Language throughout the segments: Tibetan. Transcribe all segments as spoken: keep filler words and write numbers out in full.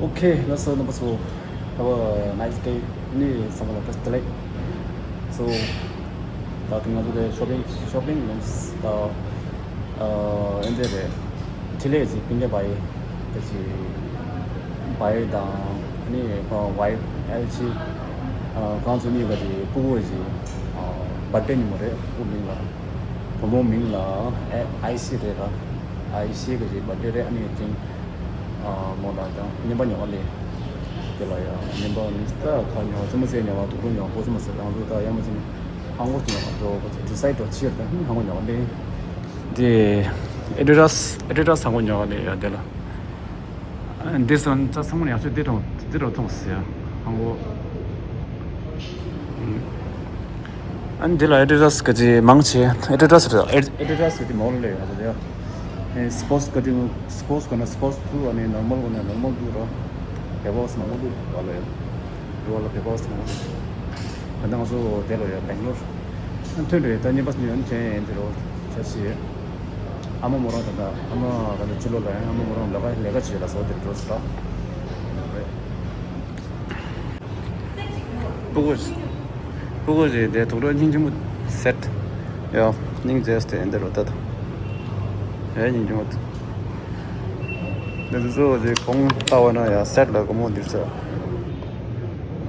Okay, let's go, number two. Have a nice day. ནི་ཚང་མ་ལ་བཀྲ་ཤིས་བདེ་ལེགས། So, ད་དེ་ང་ཚོ་དེ་shopping, shopping ལ་ད་ཨ་ཨེ་འདྲ་རེད། ཐི་ལེ་ཅིག་པིན་ཀེ་བྷའི་དེ་ཅིག་བྷའི་དང་ནི་ཁོ་ཝའི་ཕི་ཨེལ་ཅི་ཨ་ཁོང་ཚོ་གཉིས་ཀ་ཅིག་ཕྲུ་གུ་ཅིག་ཨ་བར་ཐི་ཌེ་ཉིན་མོ་རེད། ཕྲུ་གུ་མིང་ལ་བུ་མོ་མིང་ལ་ཨེ་ཨའི་སི་རེད་ར། ཨའི་སི་གི་ཅིག་བར་ཐི་ཌེ་རེད། ཨ་ནི་ཅིང་ཨ་མོ་དང་དང་རྔན་པ་ཉོ་བ་ལས། དེ་ལ་ཡང་རྔན་པ་མི་ད་ཁ་ཉོ་བ་ཙི་མ་ཟེར་ཉོ་བ་དུག་སྦྲུལ་ཉོ་བ་ཀོ་ཙི་མ་ཟེར་དང་ཚོ་ད་ཡ་མ་ཙི་མ་ཧང་གོ་ཙི་ཉོ་བ་འགྲོ་བ་ཙི་ཌི་སའི་ཌི་འགྲོ་ཕྱིར་དང་ཧང་གོ་ཉོ་བ་ལས། དེ་ཨེ་ཌི་ཌཱ་སི་ཨེ་ཌི་ཌཱ་སི་ཧང་གོ་ཉོ་བ་ལས་ཡ་དེ་ལ། འདི་སོན་ཙ་ཚང་མ་ཡག་ཤོས་འདི་གྲོང་འདི་རུ་ཐོངས་ཟེར་ཧང་གོ། ཨ་ནི་འདི་ལ་ཨེ་ཌི་ཌཱ་སི་ག་ཅི་མང་ཆེ་ཨེ་ཌི་ཌཱ་སི་རེད། ཨེ་ཌི་ཌཱ་སི་དེ་མོ་ལ་ཡོད་རེད་ཡ། སི་པོར་ཊི་ག་ཅི་སི་པོར་ཊི་ག་ན་སི་པོར་ཊི་ཏུ་ཨ་ནི་ནོར་མལ་ག་ན་ནོར་མལ་ཏུ་རོ། བེ་བོ་སི་ནོར་མལ་ཏུ་བ་ལ་ཡོད། རུ་བ་ལ་བེ་བོ་སི་ནོར་མལ་ཏུ། ད་ང་ཚོ་དེ་ལ་ཡོད་སྦེང་ལོར། ཨ་ཐོན་འགྲོ་ཡོད་ད་ཉིན་པ་ཉོན་དྲན་འདི་རོ་ཆ་ཤི་ཡོད། ཨ་མ་མོ་རང་ད་ལྟ་ཨ་མ་ད་ལྟ་ཕྱི་ལོགས་ལ་ཡང་ཨ་མ་མོ་རང་ལས་ཀ་ལས་ཀ་བྱེད་ལ་སོགས་དེར་འགྲོ་སྲིད་ད། སྤུ་གུ་སྤུ་གུ་ཞིག་དེ་དུག་སྦྲུལ་སྙིང་རྗེ་མོ་སེ་ཊི་ཡོད། སྙིང་རྗེ་སྟེ་འདི་རུ་ལྟ་དང་། ཨེ་སྙིང་རྗེ་མོ་དེ་འདི་ཚོ་ཞིག་གོང་ལྟ་བ་ན་ཡང་སེ་ཊི་ལ་སྒོར་མོ་འདིར་ཚ།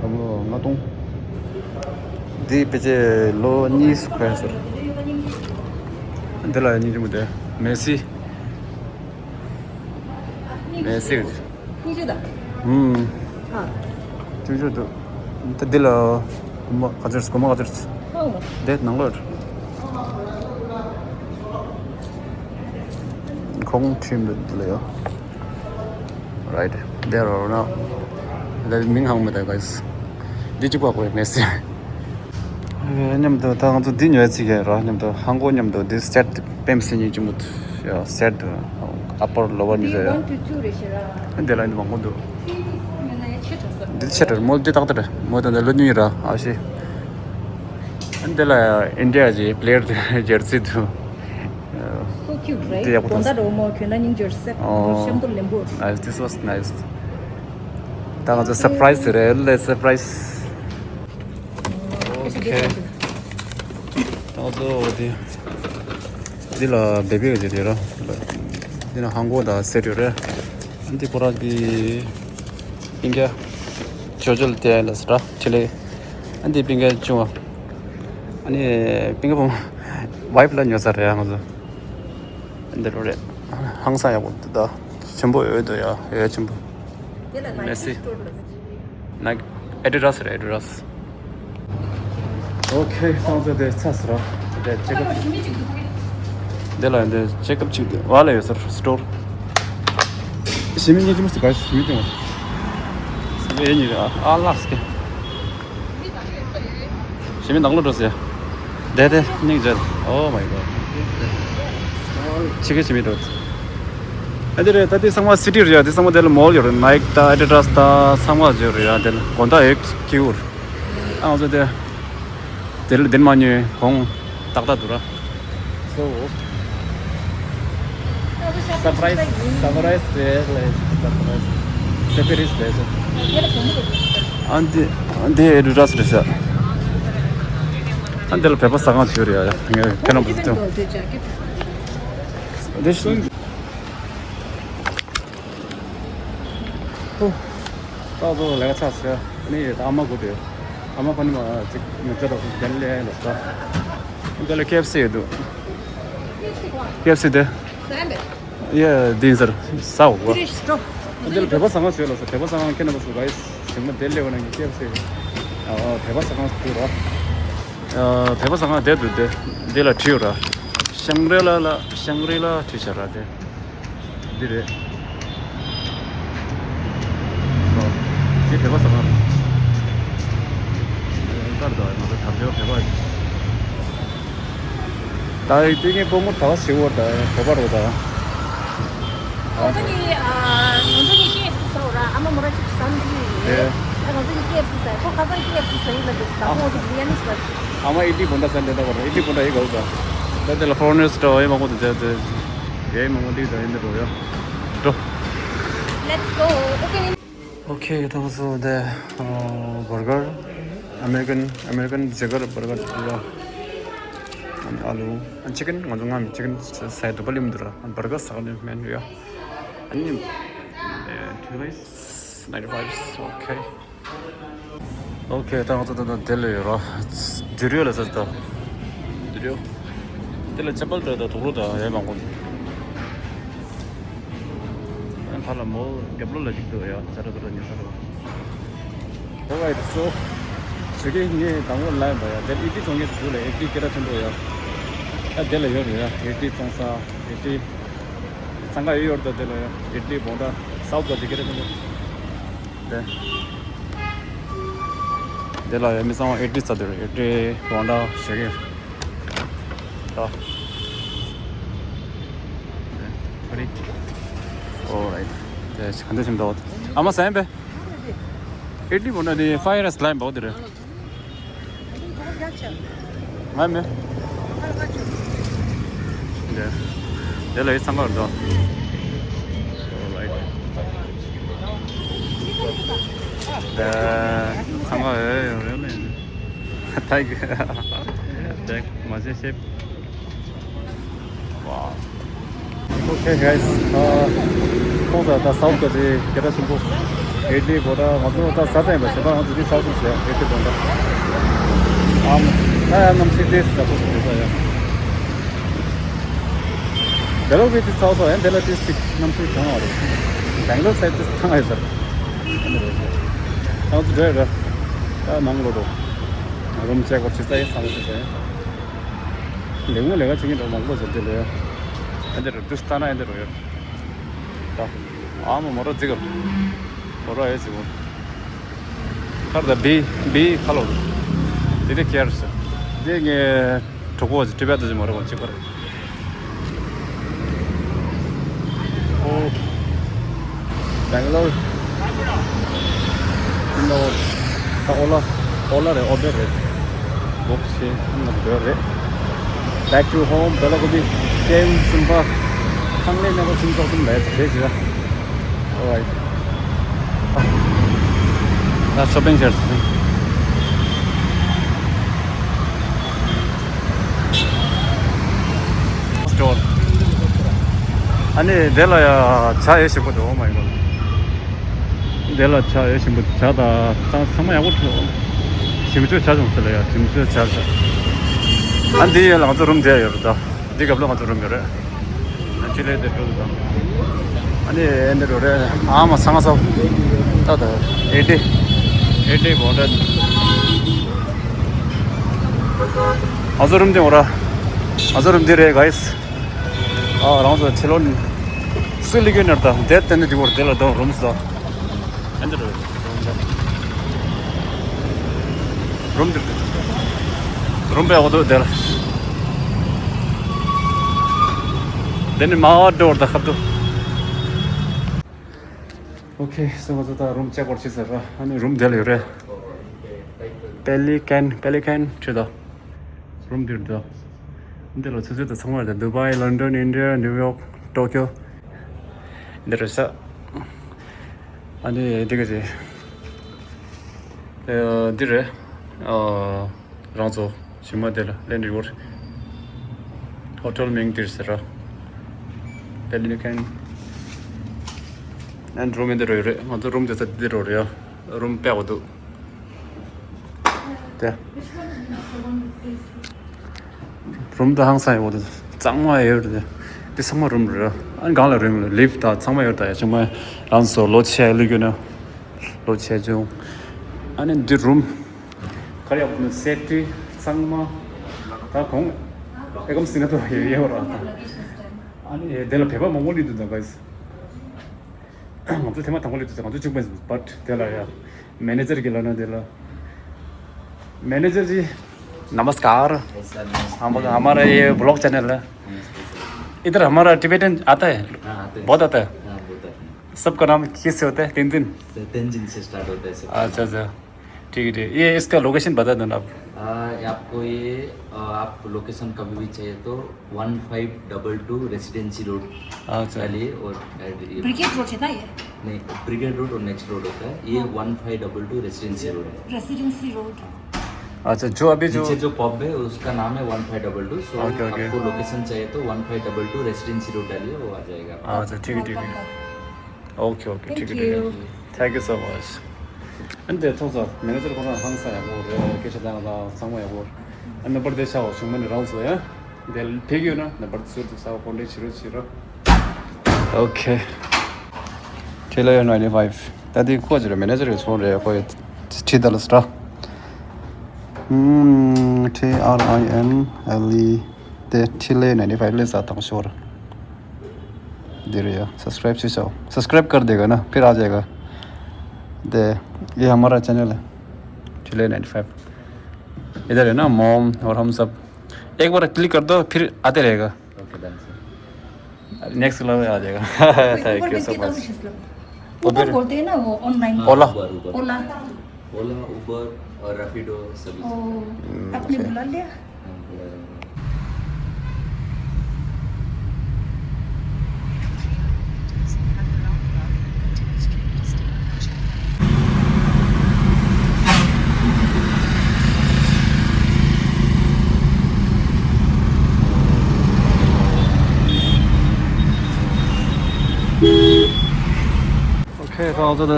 ཨ་མོ་ལྔ་སྟོང་། འདི་ཕལ་ཆེར་ལོ་གཉིས་སུ་འཁོར་ཡ་ཟེར། འདི་ལ་ཡང་སྙིང་རྗེ་མོ་དེ་མེ་སི། མེ་སི་གི། སྙིང་རྗེ་དང་། ཨུམ། ཨ། སྙིང་རྗེ་འདུག་ད་འདི་ལ་སྒོར་མོ་ག་ཚོད་སྒོར་མོ་ག་ཚོད། ཨོ། འདི་ནང་ལོགས། ཁོང་ཁྲིམས་འདི་ལ་ཡོད། Right there or not. ད་མིང་ཧང་མེད་ད་guys། འདི་གཅིག་པ་གོ་མེད་སྲིད། མཉམ་དུ་ད་ང་ཚོ་འདི་ཉོ་ཚིག་ཡ་ར་མཉམ་དུ་ཧང་གོ་མཉམ་དུ་འདི་སེ་ཊི་པེམ་སི་ཉིན་གཅིག་མོ་ཡ་སེ་ཊི་ཨ་པར་ལོ་བར་ཉི་ཟེར་ཡ། འདི་ལ་འདི་མང་པོ་འདུག་འདི་ཆེ་དྲགས་མོ་འདི་ཏག་ཏག་རེད་མོ་ད་འདི་ལོ་ཉུང་ཡིན་ར་ཨ་ཤི། འདི་ལ་ཨིན་ཌི་ཡ་གི་པི་ལེ་ཡར་ཇར་སི་འདུག So cute, right? དེ་ཡག་པོ་དགོང་དག་འགྲོ་མོ་གྱོན་ན་སྙིང་རྗེ་སེ། ཨོ། ཤམ་པོ་ལེན་པོ། Nice, this was nice. ད་ང་ཚོ་སར་པ་རའི་ཛི་རེད་ལེ་སར་པ་རའི་ཛི། ཨོ་ཁེ། ད་ང་ཚོ་འདི་འདི་ལ་བེ་བི་གི་རེད་ར། འདི་ན་ཧང་གོ་དང་སེ་ཊི་ཡོད་རེད། འདི་ཁོ་རང་གི་པིང་ཀ་ཅོ་ཅོ་ལ་དེ་ལ་སི་ར་ཆི་ལེ། འདི་པིང་ཀ་ཅུང་བ། ཨ་ནི་པིང་ཀ་བུ་མོ་ཝའི་ཕི་ལ་ཉོ་ས་རེད་ང་ཚོ། འདི་རུ་རེད། ཧང་སང་ཡག་པོ་འདུག་ད་ཆེན་པོ་ཡོད་འདུག་ཡ་ཡོད་ཆེན་པོ། མེ་སི། ནའི་ཨེ་ཌི་ཌཱ་སི་རེད་ཨེ་ཌི་ཌཱ་སི། ཨོ་ཁེ་ཁོང་ཚོ་དེ་ཚ་སི་ར། དེ་ཅེ་ཀ་ཨབ་ཅིག་དེ་ལ་འདི་ཅེ་ཀ་ཨབ་ཅིག་དེ་བ་ལ་ཡོད་སར་སི་ཊོར། ཞི་མི་གཉིས་ཀྱི་མི་སི་ག་ཞི་མི་ཀྱི་མ། ཞི་མི་གཉིས་ཨ་ལགས་སི་ཀེ། ཞི་མི་ནང་ལོགས་འགྲོ་ཟེར། དེ་དེ་སྙིང་རྗེ། Oh my god. ཆི་གེ་ཞི་མི་འགྲོ། ཨ་དེ་རེད་ད་དེ་ཚང་མ་སི་ཊི་རེད་ཡ། དེ་ཚང་མ་དེ་ལ་མོལ་ཡོད་རེད། ནའི་ཀི་དང་ཨེ་ཌི་ཌཱ་སི་དང་ཚང་མ་ཡོད་རེད་ཡ། དེ་ལ་དགོང་དག་ཡོད་ཀྱི་ཡོད། ཨ་ང་ཚོ་དེ་དེ་ལ་དེ་མ་ཉོས་གོང་ཏག་ཏག་འདུག་ར། So surprise, surprise རེད་ལས་surprise surprise རེད། ཨ་འདི་འདི་ཨེ་ཌི་ཌཱ་སི་རེད་ཟེར། ཨ་འདི་ལ་བོད་པ་ཟ་ཁང་ཞིག་རེད་ཡ། ངས་ཁྱེད་རང་བུ་ཐོན། འདི་ཤིང་ཏོ། ཏག་ཏག་ལས་ཀ་ཚར་ཟེར། ཨ་ནི་ཨ་མ་སྒུག་དེ། ཨ་མ་ཁོ་ནི་མ་ཅིག་ཉོ་ཆ་དང་རྒྱ་ལས་ལ་ཟ། འདི་ལ་ཀེ་ཨེཕ་སི་ཡོད་འདུག་ཀེ་ཨེཕ་སི་དེ། ཡ་དེ་ཡིན་ཟེར་ས་འོ་བ། འདི་ལ་བོད་པ་ཟ་ཁང་ཞིག་ལ་ཟེར། བོད་པ་ཟ་ཁང་ཁྱེད་རྣམ་པ་ཚོ་ག་ཡི་ཞིག་མ་དེ་སླེབས་པ་ན་ངས་ཀེ་ཨེཕ་སི། ཨ་བོད་པ་ཟ་ཁང་ཞིག་འདུག་ར། ཨ་བོད་པ་ཟ་ཁང་དེ་འདུག་དེ་འདི་ལ་བྲིས་ཡོད་ར། ཤང་རི་ལ་ལ་ཤང་རི་ལ་བྲིས་བྱ་ར་དེ། འདི་རེད། འདི་བོད་པ་ཟ་ཁང་རེད། ལྟར་དུ་ང་ཚོ་དམ་ཆོས་བོད་པ་རེད། ད་ཡིག་དེ་ངས་སྤོ་མོ་ད་བ་ཞིག་བོར་ད་བོད་པ་རེད་ད། ང་ཚོ་གཉིས་ཨ། ང་ཚོ་གཉིས་ཀེ་ཨེཕ་སི་ཟ་འོ་ར། ཨ་མ་མོ་ར་ཅིག་ཟ་འདི་ཡིན་རེད། ཨ་ང་ཚོ་གཉིས་ཀེ་ཨེཕ་སི་ཟ། ཁོ་ཁ་སང་ཀེ་ཨེཕ་སི་ཟ་ཡིན་ལ་འདུག་ད་ཁོ་ང་ཚོ་བི་རི་ཡ་ནི་ཟ། ཨ་མ་ཨི་ཏི་བོན་ད་ཟ་འདི་ད་བར་ཨི་ཏི་བོན་ད་ཡི་ག་ད། ད་དེ་ལ་ཕོ་རོ་ནེ་སི་ཏྲ་ཡི་མང་པོ་དེ་དེ་དེ་ཡི་མང་པོ་འདི་ད་ཡིན་འདི་འགྲོ་ཡ་འགྲོ། Let's go. Okay. ཨོ་ཁེ། ད་ང་ཚོ་དེ་བར་གར། ཨ་མེ་རི་ཀན། ཨ་མེ་རི་ཀན་ཟེ་གར་བར་གར་ལ། ཨ་ནི་ཨ་ལུ། ཨ་ཅི་ཀན། ང་ཚོ་སྔ་མ་ཅི་ཀན་ཟ་ཡ་འདོད་པ་སླེབས་འདུག་ར། ཨ་བར་གར་ཟ་ག་ནི་མེད་ཡ། ཨ་ནི་two rice, ninety five. ཨོ་ཁེ། ཨོ་ཁེ། ད་ང་ཚོ་ད་ལྟ་དེ་ལ་ཡོད་ར། དུ་རིའོ་ལ་ཟེར་ད། དུ་རིའོ། དེ་ལ་ཅ་པལ་འདྲ་དང་དུག་ལོག་དང་ཡོད་མང་པོ་འདུག་ཨ་ཕར་ལ་མོ་རྒྱབ་ལོགས་ལ་གཅིག་འདུག་ཡ། ཅ་ར་ཏ་ར་ཉོ་ས་རེད་བ། Alright, so ཞོགས་ཀས་ངས་དང་པོ་ལབ་པ་ཡ། དེར་ཨེ་ཊི་བཙོང་མཁན་དེ་ཚོ་ལ་ཨེ་ཊི་སྐད་གྲགས་ཆེན་པོ་ཡ། ད་དེ་ལ་ཡོད་རེད་ཡ། ཨེ་ཊི་བཙོང་ས། ཨེ་ཊི། འཚང་ཁ་ཡོད་ཡོད་ད་དེ་ལ་ཡ། ཨེ་ཊི་བོང་ཁྲ་སའུ་ཐ་གི་སྐད་གྲགས་ཆེན་པོ། དེ། དེ་ལ་ཡ་མི་ཚང་མ་ཨེ་ཊི་ཟ་འདོད་རེད། ཨེ་ཊི་བོང་ཁྲ་ཞོགས་ཀས། ད། ཨོ་རའིཊ། དེ་ག་འདྲ་ཞིམ་འདུག་ཨ་མ་ཟ་ཡིན་པས། ཨེ་ཊི་བོང་ཁྲ་དེ་ཧྥ་རའེ་རའེ་སི་ལ་ཡིན་པ་འོ་དེ་རེད། ང་མེད། དེ། དེ་ལ་ཡི་འཚང་ཁ་འདུག་ཨོ་རའིཊ། དེ། འཚང་ཁ་ཡོད་ཡོད་རེད་ལ་ཡིན། ཐའི་གི། དེ་མ་བྱེད་ཤེས། Wow. Okay, guys. ཁོང་ཚོ་ད་སའུ་ཐ་གི་སྐད་གྲགས་ཆེན་པོ། ཨེ་ཊི་བོང་ཁྲ། ང་ཚོ་ད་ཟ་ཚར་ཡིན་པ། བྱས་ཙང་ང་ཚོ་འདི་ཚར་སོང་ཟེར། ཨེ་ཊི་བོང་ཁྲ། ཨམ། ད་ཡང་གནམ་གཤིས་དེ་ཟ་ཐུབ་ཟེར་ས་ཡ། དེ་ལོ་གི་དེ་ཚར་སོང་ཡ། དེ་ལ་དེ་ཅིག་གནམ་གཤིས་གྲང་བ་རེད། སྦེང་ལོར་སའིཌ་དེ་ཐང་ཡོད་ས་རེད། ད་ང་ཚོ་འགྲོ་ཡ་རེད། ད་ནང་ལོགས་འགྲོ། རུམ་ཅེག་པར་བྱེད་ས་ཡིན། ཚང་མ་བྱེད་ས་ཡིན། ལས་ཁུངས་ལས་ཀ་བྱེད་མཁན་འདྲ་མང་པོ་ཟེར་དེ་ལོས། ཨ་འདི་རུ་དུས་ལྟ་ན་ཨ་འདི་རུ་ཡོད། ད་ཨ་མ་མོ་རོ་རྫིག་ག་མོ་རོ་ཨེ་རྫིག་ག་མཁར་ད་བི་བི་ཁ་ལོ། དེ་དེ་ཁྱེར་སོ། དེ་ངས་གྲོགས་པོ་ཅིག་ཊི་བེཊ་ཅིག་མོ་རོ་གཅིག་པར། ཨོ། སྦེང་ལོར། ཡིན་ནོ། ད་ཨོ་ལ། ཨོ་ལ་རེད། ཨོ་བེར་རེད། བོག་ཆེ་ང་འདོད་རེད། Back to home. བེ་ལ་ཀུ་པི་ཀེམ་གསུམ་པ། ཁང་ལས་ནང་པ་སུམ་ཚོགས་གསུམ་ལས་བྱེད་ཀྱི། Alright. ད་ཤོ་པིང་བྱས་སོང་། སི་ཊོར། ཨ་ནི་དེ་ལ་ཡ་ཇ་ཡོད་ཞིམ་པོ་འདུག Oh my God. དེ་ལ་ཇ་ཡོད་ཞིམ་པོ། ཇ་དང་ཚང་ཚང་མ་ཡག་པོ་འདུག་ཞིམ་ཆུ་ཇ་བྱུང་ཟེར་ལ་ཡ། ཞིམ་ཆུ་ཇ་ཟེར། ཨ་འདི་ཡོད་ལ་ང་ཚོ་རུམ་དེ་ཡོད་རེད་ད། འདི་རྒྱབ་ལ་ང་ཚོ་རུམ་ཡོད་རེད། ཨ་ཅི་ལས་དེ་འགྲོ་འདུག་ད། ཨ་ནི་ཨེ་འདི་རུ་རེད། ཨ་མ་ཚང་མ་ས། ད་ད་ཨེ་ཊི། ཨེ་ཊི་བོང་ཁྲ། ང་ཚོ་རུམ་དེ་འོ་ར། ང་ཚོ་རུམ་དེ་རེད་གཱ་ཡིས། ཨ་རང་ཚོ་ཕྱི་ལོགས་ནས་སུ་ལི་ཀོན་ནར་དང་དེ་དེ་ནས་དེ་བོར་དེ་ལ་དང་རུམ་ཟ། ཨ་འདི་རུ། རུམ་འདིར། རུམ་པའི་འོག་ཏུ་དེར། དེ་ནི་མ་འོག་འགྲོ་བར་ད་ཁབ་ཏུ། ཨོ་ཁེ། སོ་ང་ཚོ་ད་རུམ་ཅེག་པར་བྱེད་ཟེར་ར། ཨ་ནི་རུམ་དེ་ལ་ཡོད་རེད། པེ་ལི་ཀན། པེ་ལི་ཀན་ཁྲི་ད། རུམ་འདིར་འདུག་འདི་ལ་ཆུ་ཚོད་དང་ཚང་མ་རེད། དུ་བྷའི། ལོན་ཌོན། ཨིན་ཌི་ཡ། ནིའུ་ཡོག་ཊོ་ཀྱོ། འདི་རེད་ཤག་ཨ་ནི་འདི་ག་རེད། ཨ་འདི་རེད། ཨ་རང་ཚོ་ཞི་མ་དེ་ལ་ལེན་རི་བོར། ཧོ་ཊེལ་མིང་འདིར་ཟེར་ར། པེ་ལི་ཀན། ཨན་རུམ་འདི་རུ་ཡོད་རེད། ང་ཚོ་རུམ་དེ་ཚ་འདི་རུ་རེད་ཡ། རུམ་དཔེ་བ་འདུག་དེ། རུམ་དེ་ཧང་སང་ཡོད་དེ། གཙང་མ་ཡོད་དེ། དེ་ཚང་མ་རུམ་རེད། ཨ་ནི་སྒང་ལ་རུམ་ལིབ་དང་ཚང་མ་ཡོད་ད་ཡ། ཚང་མ་རང་ཚོ་ལོ་ཆེ་ལུས་རྒྱུ་ན། ལོ་ཆེ་ཆུང་། ཨ་ནི་འདི་རུམ། ག་རེ་ཡག་པོ་འདུག་སེབ་ཊི་ཚང་མ། ད་གོང་ཨེ་ཀམ་སི་ན་ཏོ་ཡོད་ཡོད་ར། ཨ་ནི་དེ་ལ་བོད་པ་མང་པོ་སླེབས་འདུག་ད་ག་ང་ཚོ་ཐེངས་མ་དང་པོ་སླེབས་དུས་ང་ཚོ་གཅིག་པ་ཡིན། བཊ་དེ་ལ་ཡ། མེ་ནེ་ཇར་གྱིས་ལབ་ན་དེ་ལ། मैनेजर जी, नमस्कार। नमस्कार, नमस्कार। हम, हमारा ये blog channel है। नमस्ते सर। इधर हमारा टिबेटन आता है? हाँ, आते हैं। बहुत आता है? हाँ, बहुत आते हैं। सबका नाम किस से होता है? तेंजिन? सर, तेंजिन से स्टार्ट होता है सबका नाम। अच्छा, अच्छा। ठीक है, ठीक है। ये इसका लोकेशन बता दो ना आप। आ, ये आपको ये, आ, आप लोकेशन कभी भी चाहिए तो one five double two residency road अच्छा। डालिए और ऐड-, ये ब्रिगेड रोड है ना ये? नहीं, ब्रिगेड रोड और नेक्स्ट रोड होता है, ये one five double two residency road है। Residency road. अच्छा, जो अभी जो नीचे जो पब है, उसका नाम है one five double to. So OK, OK। आपको लोकेशन चाहिए तो one five double two residency road डालिए, वो आ जाएगा। अच्छा, ठीक है, ठीक है। OK, OK, ठीक है, ठीक है। Thank you so much. And the thoughts of manager को ना हम सा या वो कैसे दाना दा संग या वो। And the birthday shower Suman round so या। They'll take you ना, the birthday shower को ने चिरो चिरो। OK. Trinle ninety-five. ད་དེ་ཁོ་ཅི་རེད། མེ་ནེ་ཇར་གི་ཚོང་རེད། ཁོ་ཡི་ཁྲི་ད་ལ་སི་ཊ། ཨུམ། T R I N L E. དེ་Trinle ninety-five ले सा तंग शोर। दे रही है। सब्सक्राइब से जाओ। सब्सक्राइब कर देगा ना, फिर आ जाएगा। दे, ये हमारा चैनल है। Trinle ninety-five। इधर है ना, मॉम और हम सब। एक बार क्लिक कर दो, फिर आते रहेगा। OK, done, sir. Next level आ जाएगा। Thank you so much. उबर बोलते हैं ना, वो ऑनलाइन। ओला। उबर, उबर। ओला। ओला, उबर और रैपिडो सभी चलता है। ओ, आपने बुला लिया? हाँ, बुला लिया। OK, ད་ང་ཚོ་ད་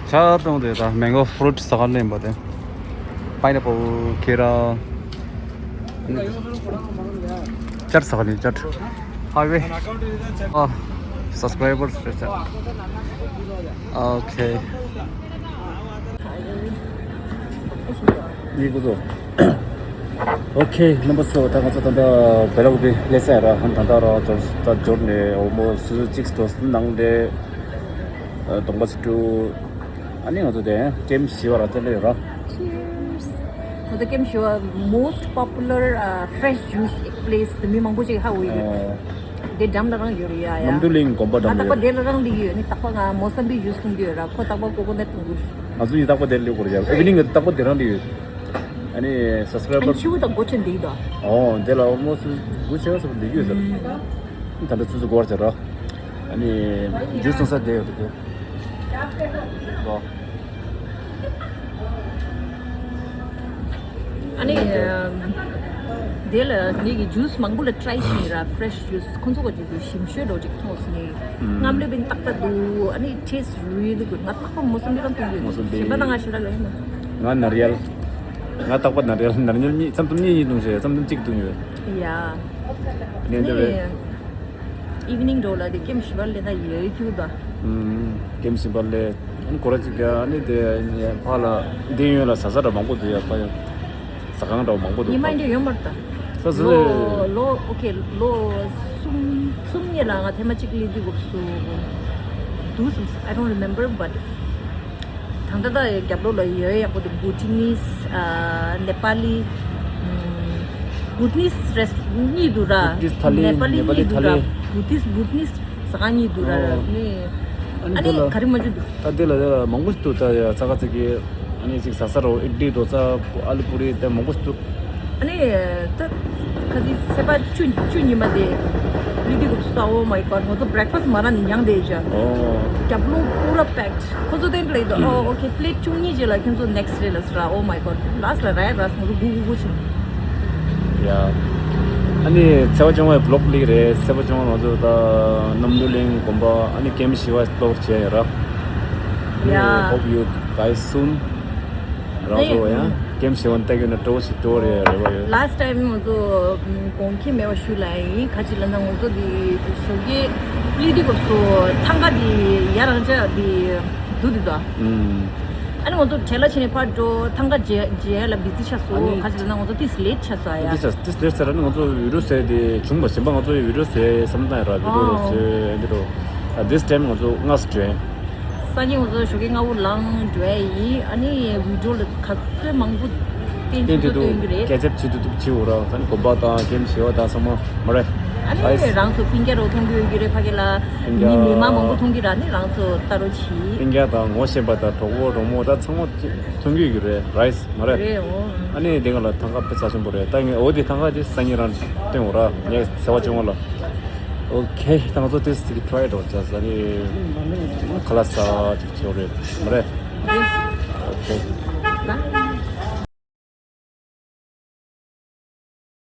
ཆ་གཏོང་དེ་ད་མེང་གོ་ཕུ་རུ་ཊི་ཟ་ཁང་ལེན་པ་དེ། པའི་ནེ་པལ། ཁེ་ར། ཅར་ཟ་ཁང་ལེན་ཅར། ཧའི་ཝེ། ཨ། སབ་སི་ཀ་རའི་བར་སི་རེད་ཅར། OK. ཡིག་གོ། OK, རྣམ་པ་ཚོ། ད་ང་ཚོ་ད་ལྟ་བེ་ལ་ཀུ་པི་སླེབས་ཚར་ར། ཧན། ད་ལྟ་ར་འབྱོར། ད་འབྱོར་ནས་ཨོལ་མོ་སི་ཊི་གཅིག་འགྲོ་ནང་ལས་གདོང་པ་ཚོ་བཀྲུ། ཨ་ནི་ང་ཚོ་དེ་ཀེམ་བཞི་པ་ར་ཅར་ལེ་ར། Cheers. ང་ཚོ་ཀེམ་བཞི་པ་most popular, uh, fresh juice place དེ་མི་མང་པོ་ཅིག་ཧ་གོ་ཡི་རེད། དེ་འགྲམ་ལ་རང་ཡོད་རེད་ཡ་ཡ། ནམ་དུ་གླིང་དགོན་པ་འགྲམ་ད་རྟག་པ་ཡོད། དེ་ལ་རང་སླེབས་ཡོད། ནི་རྟག་པ་ང་མོ་སམ་བི་ཇུས་འཐུང་གི་ཡོད་ར། ཁོ་རྟག་པ་ཀོ་ཀོ་ནཊ་འཐུང་གི་ཡོད། ང་ཚོ་ཡི་རྟག་པ་དེར་སླེབས་དགོས་རེད་ཡ། ཨི་ཝི་ནིང་གི་རྟག་པ་དེ་རང་སླེབས་ཡོད། ཨ་ནི་སབ་སི་ཀ་རའི་བར། ཨ་ནི་ཕྱི་པོ་དང་སྒོ་ཆེན་འདི་ཡི་ད། ཨོ། དེ་ལ་ཨོལ་མོ་སི་ཊི་སྒོ་ཆེ་བ་ཙམ་འདི་ཡོད་ཟེར། ཨུམ། ད་ལྟ་ཚུ་ཚུ་སྒོ་བར་བྱ་ར། ཨ་ནི་ཇུས་འཐུང་ས་དེ་ཡོད་དེ། ཨོ། ཨ་ནི་དེ་ལ་ངེད་ཀྱི་ཇུས་མང་པོ་ལ་ཊ་རའི་བྱས་ཡིན་ར། ཕེ་རེ་ཤི་ཇུས། ཁོང་ཚོ་ག་ཅིག་གི་ཞིམ་ཤོས་འདྲ་བོ་ཅིག་མཐོང་སོང་ངས། ཨུམ། རྔམ་ལེབ་པིན་ཏག་ཏག་འདུག་ཨ་ནི་ཊེ་སི་ཊི་རི་ལི་གུཌ། ང་རྟག་པར་མོ་སམ་བི་རང་འཐུང་གི་ཡོད། མོ་སམ་བི། གཞན་པ་ད་ང་ཞེ་དྲག་ལ་ཡིན་ན། ང་ནཱ་རི་ཡལ། ང་རྟག་པར་ནཱ་རི་ཡལ། ནཱ་རི་ཡལ་གཉིས། ཙམ་ཙམ་གཉིས་གཉིས་འཐུང་ཤེས། ཙམ་ཙམ་གཅིག་འཐུང་ཡོད། ཡ། ཨ་ནི་འདི་རེད། ཨི་ཝི་ནིང་འདྲ་བོ་ལ་དེ་ཀེམ་བཞི་པ་ལེན་ན་ཡོད་ཀྱི་ད། ཨུམ། ཀེམ་བཞི་པ་ལེན། ཨ་ནི་སྒོར་ར་གཅིག་ག་ཨ་ནི་དེ་ཕར་ལ་འདི་ཡོད་ལ། ཟ་ས་འདྲ་མང་པོ་འདུག་ཡ། ཕ་ཡ་ཟ་ཁང་འདྲ་མང་པོ་འདུག་ཉི་མ་འདི་ཡོད་མ་རེད་ད། ས་ཟ་ལོ་ལོ། ཨོ་ཁེ། ལོ་གསུམ་གསུམ་གཉིས་ལ་ང་ཐེངས་མ་གཅིག་སླེབས་དུས་སྐབས་སུ་འདུག་བསམ། I don't remember, but ད་ལྟ་ད་རྒྱབ་ལོགས་ལ་ཡོད་ཡག་པོ་དེ་བྷུ་ཊི་ནིས། ཨ། ནེ་པ་ལི། ཨམ། བྷུ་ཊི་ནིས་རེ་སི་ཊོ་རན་ཊི་གཉིས་འདུག་ར། བྷུ་ཊི་ནིས་ཐ་ལི། ནེ་པ་ལི་ནེ་པ་ལི་གཉིས་འདུག་ཐ་ར། ལི། བྷུ་ཊི་ནིས། བྷུ་ཊི་ནིས་ཟ་ཁང་གཉིས་འདུག་ར། ཨོ། ནི། ཨ་ནི་ཨ་ནི་དེ་ལ་ག་རེ་མ་འཇུ་འདུག་ད་དེ་ལ་དེ་ལ་མང་པོ་ཞིག་འདུག་ད་ཡ་ཙག་ཙིག་གི། ཨ་ནི་ཅིག་ཟ་ས་རོ། ཨིཌ་ལི་དོ་ས། ཨ་ལུ་པུ་རི་དེ་མང་པོ་ཞིག་འདུག་ཨ་ནི་ད་ཁ་ཅིག་ཚེས་པ་བཅུ་བཅུ་ཉི་མ་དེ་ལི་དི་གུ་ས། Oh my God, ང་ཚོ་བྷི་རེག་ཕ་སི་མ་རག་ནས་མྱངས་བསྡད་ཡོད་ཅག་ཨོ། རྒྱབ་ལོགས་པུ་ར་པེག་ཌི། ཁོ་ཚོ་དེ་འདྲ་ལབ་ཡོད་དོ། ཨོ། ཨོ་ཁེ། པི་ལེཊ་བཅུ་གཉིས་རྗེས་ལ་ཁྱོད་ཚོ་ནེག་སི་ཊི་རེད་ལབ་སོང་ར། Oh my God, ལཱ་སི་ལ་ར་ཡ་ར་སོང་། ང་ཚོ་སྒུག་སྒུག་སྒུག་བྱས། ཡ། ཨ་ནི་ཚེས་པ་བཅོ་ལྔ་བི་ལོག་སླེབས་ཀྱི་རེད། ཚེས་པ་བཅོ་ལྔ་ང་ཚོ་ད་ནམ་དུ་གླིང་དགོན་པ། ཨ་ནི་ཀེམ་བཞི་པ་གཏོར་བྱས་ཡོད་ར། ཡ། Hope you guys soon. རང་ཚོ་ཡང་ཀེམ་བཞི་པ་ལྟ་གི་ན་སྤྲོ་བོ་ཞིག་སྤྲོ་བོ་རེད། རེ་བ་ཡོད། ལཱ་སི་ཊི་ཊའིམ་ང་ཚོ་གོང་ཁེ་མེད་པ་ཞུ་ལ་ཡིན། ག་ཅི་ལབ་ན་ང་ཚོ་འདི་ཞོགས་ཀས་ལི་དི་གུ་སོ་ཐང་ག་འདི་ཡ་རང་ཅག་འདི་འདུག་འདི་དོ། ཨུམ། ཨ་ནི་ང་ཚོ་བྲེལ་ལ་ཕྱིན་ནས་ཕར་འགྲོ། ཐང་ག་མཇལ་མཇལ་ལ་བི་ཛི་ཆགས་སོང་། ཨ་ནི་ག་ཅི་ལབ་ན་ང་ཚོ་ཏིས་ལེཊ་ཆགས་སོང་ཡ། ཏིས་ཏིས་ལེཊ་ཆགས་ར། ཨ་ནི་ང་ཚོ་བི་ཌི་ཡོ་བཟོས་དེ་བྱུང་བ། གཞན་པ་ང་ཚོ་བི་ཌི་ཡོ་བཟོས་བསམ་བཏང་ཡ་ར། བི་ཌི་ཡོ་བཟོས་འདི་འགྲོ། ཨ། this time ང་ཚོ་སྔ་སེ་འགྲོ། སང་ཉིན་ང་ཚོ་ཞོགས་ཀས་སྔ་པོ་ལངས་འགྲོ་ཡ་ཡིན། ཨ་ནི་བི་ཌི་ཡོ་ལ་ག་ཚོད་མང་པོ་བསྟན་ཚུལ་སྟོན་གྱི་རེད། སྐད་ཆ་བྱེད་དུ་འདུག་བྱེད་འོ་ར། ཨ་ནི་དགོན་པ་དང་ཀེམ་བཞི་པ་དང་ཚང་མ་མ་རེད། ཨ་ནི་རང་ཚོ་སྤུན་ཀྱག་རོ་མཐོང་གི་ཡོད་ཀྱི་རེད། ཕ་གི་ལ་མི་མི་མང་མང་པོ་མཐོང་གི་ར། ནི་རང་ཚོ་ལྟ་རོགས་གྱིས། སྤུན་ཀྱག་དང་ངོ་ཤེས་པ་དང་གྲོགས་པོ་གྲོགས་མོ་ད་ཚང་མ་མཐོང་གི་ཡོད་ཀྱི་རེད། རའིས་མ་རེད། རེད་འོ། ཨ་ནི་དེ་ག་ལ་ཐང་ག་དཔེ་རྩ་ཆེན་པོ་རེད། ད་ངས་འོ་དེ་ཐང་ག་དེ་སང་ཉིན་རང་སྟོན་འོ་ར། ངས་ཚེས་པ་བཅོ་ལྔ་ལ། ཨོ་ཁེ། ད་ང་ཚོ་ཏོག་ཙམ་ཅིག་ཊ་རའི་འགྲོ་བྱ་ས་ནི་ཁ་ལག་ཟ་ཅིག་བྱེད་རེད་མ་རེད། ཨོ་ཁེ།